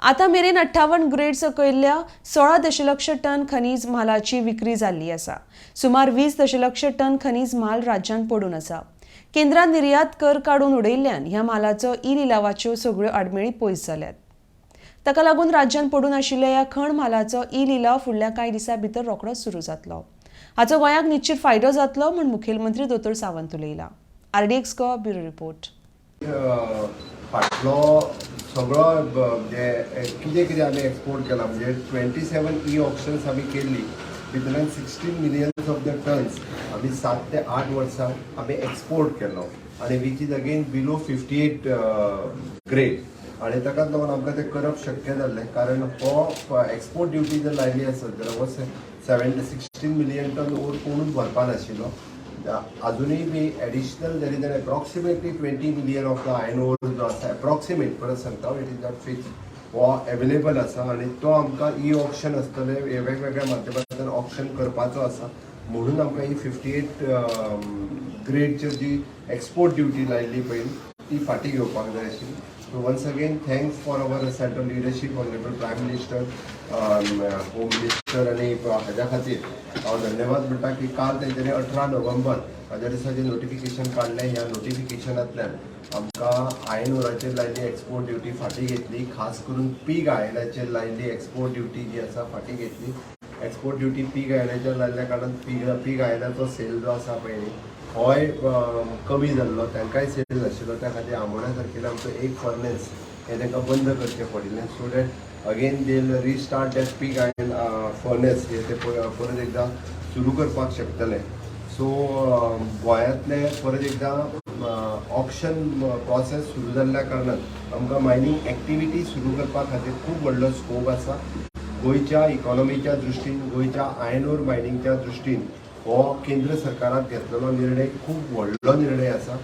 आतां मेरेन 58 ग्रेड सकयल्ल्या 16 दशलक्ष टन खनीज म्हालाची विक्री जाल्ली आसा. सुमार 20 दशलक्ष टन खनीज म्हाल राज्यांत पडून आसा. केंद्रान निर्यात कर काडून उडयल्ल्यान ह्या म्हालाचो ई लिलावाच्यो सगळ्यो आडमेळी पयस जाल्यात. ताका लागून राज्यांत पडून आशिल्ल्या ह्या खण म्हालाचो ई लिलाव फुडल्या कांय दिसां भितर रोखडोच सुरू जातलो. हाचो गोंयाक निश्चित फायदो जातलो म्हूण मुखेलमंत्री दोतोर सावंत उलयला. RDX Goa, bureau report. फाटलो सगळो म्हणजे कितें कितें आमी एक्सपोर्ट केला, म्हणजे 27 ई ऑक्शन्स आमी केल्ली. भितरल्यान 16 millions of the tons आमी 7 ते 8 वर्सां आमी एक्सपोर्ट केलो आनी which is again below 58 grade. आनी ताकाच लागून आमकां तें करप शक्य जाल्लें, कारण हो एक्सपोर्ट ड्युटी जर लायली आसत जाल्यार हो 16 million ton ore कोणूच भरपा नाशिल्लो. अजूनय बी additional there is an approximately 20 million of the iron ore जो आसा, एप्रॉक्सिमेट, परत सांगता, it is not fix, हो एवेलेबल आसा आनी तो आमकां ई ऑक्शन आसतलें, हे वेगवेगळ्या माध्यमांतल्यान ऑक्शन करपाचो आसा. म्हणून आमकां ही 58 ग्रेडचेर जी एक्सपोर्ट ड्युटी लायल्ली पळय, ती फाटीं घेवपाक जाय आशिल्ली. So once again, thanks for our central leadership, honourable Prime Minister, Home Minister आनी हाज्या खातीर हांव धन्यवाद म्हणटा की काल तेंच्यांनी 18 नोव्हेंबर हाज्या दिसा जें नोटिफिकेशन काडलें, ह्या नोटिफिकेशनांतल्यान आमकां आयर्न ओराचेर लायल्ली एक्सपोर्ट ड्युटी फाटीं घेतली. खास करून पीग आयर्नाचेर लायल्ली एक्सपोर्ट ड्युटी जी आसा, फाटीं घेतली. एक्सपोर्ट ड्युटी पीग आयर्नाचेर लायल्ल्या कारणान पीग आयर्नाचो सेल जो आसा पळय न्ही, होय कमी जाल्लो. तांकांय सेल नाशिल्लो. त्या खातीर आमोण्या सारकेलो आमचो एक फर्नेस हें तांकां बंद करचें पडिल्लें, so that again they restart that pig iron furnace, हे ते परत एकदां सुरू करपाक शकतले. सो गोंयांतले परत एकदां ऑक्शन प्रोसेस सुरू जाल्ल्या कारणान आमकां मायनींग एक्टिविटी सुरू करपा खातीर खूब व्हडलो स्कोप आसा. गोंयच्या इकॉनॉमीच्या दृश्टीन, गोंयच्या आयर्न ओर मायनिंगच्या दृश्टीन हो केंद्र सरकारान घेतलेलो निर्णय खूब व्हडलो निर्णय आसा.